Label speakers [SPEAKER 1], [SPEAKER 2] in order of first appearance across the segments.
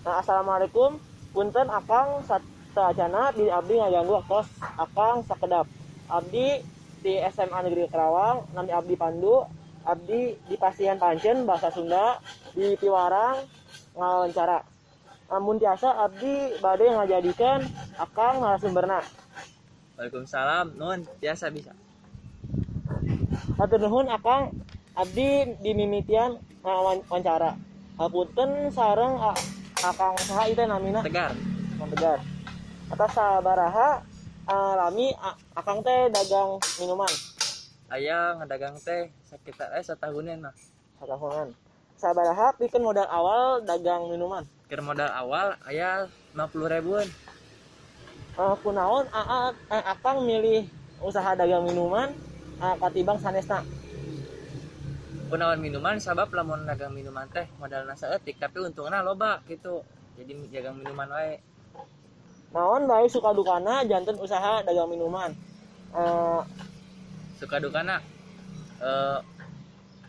[SPEAKER 1] Nah, assalamualaikum, punten Akang, sateuacana di abdi ngaganggu waktos Akang sakedap. Abdi di SMA Negeri Karawang, nami abdi Pandu. Abdi di pasihan pancen bahasa Sunda di piwarang ngawawancara. Amun tiasa, abdi bade ngajadikeun Akang narasumberna.
[SPEAKER 2] Waalaikumsalam, nuhun, biasa bisa.
[SPEAKER 1] Hatur nuhun Akang, abdi di mimitian ngawawancara. Hapunten, sareng Akang saha ieu teh namina?
[SPEAKER 2] Tegar.
[SPEAKER 1] Kang Tegar. Atas sabaraha lami Akang teh dagang minuman?
[SPEAKER 2] Aya ngadagang teh sekitar satahunan mah.
[SPEAKER 1] Satahunan. Sabaraha pikeun modal awal dagang minuman?
[SPEAKER 2] Keur modal awal aya 50 ribuan.
[SPEAKER 1] Kunaon aa Akang milih usaha dagang minuman katibang sanesna?
[SPEAKER 2] Kunaon minuman, sabab lamun dagang minuman teh modalna saeutik tapi untungna loba gitu. Jadi dagang minuman wae.
[SPEAKER 1] Naon bae suka dukana janten usaha dagang minuman?
[SPEAKER 2] Suka dukana,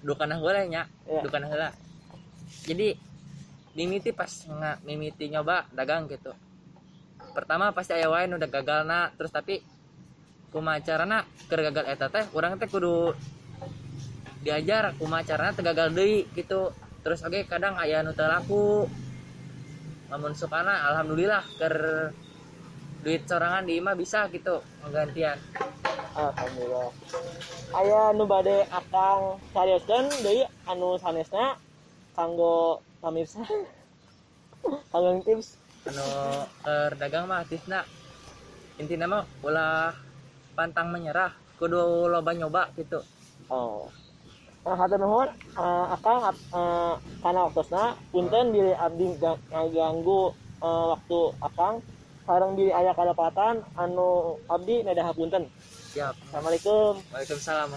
[SPEAKER 2] dukana heula nya.
[SPEAKER 1] Ya.
[SPEAKER 2] Dukana heula. Jadi mimiti pas mimiti nyoba dagang gitu. Pertama pasti aya wae nu udah gagalna, terus tapi kumaha carana keur gagal eta teh urang teh kudu diajar kumaha carana teu gagal deui gitu. Terus oge kadang aya nu teu laku. Lamun sukana, alhamdulillah keur duit sorangan di imah bisa gitu menggantian.
[SPEAKER 1] Alhamdulillah. Aya nu bade Akang carioskeun deui anu sanesna kanggo pamirsa? Kanggo tips.
[SPEAKER 2] Anu keur dagang mah tipsna, intina mah ulah pantang menyerah, kudu loba nyoba gitu.
[SPEAKER 1] Oh. Nah, hatur nuhun Akang kana waktosna. Punten bilih abdi ngaganggu waktu Akang. Sareng bilih aya kalepatan anu abdi neda hapunten.
[SPEAKER 2] Siap.
[SPEAKER 1] Assalamualaikum.
[SPEAKER 2] Waalaikumsalam.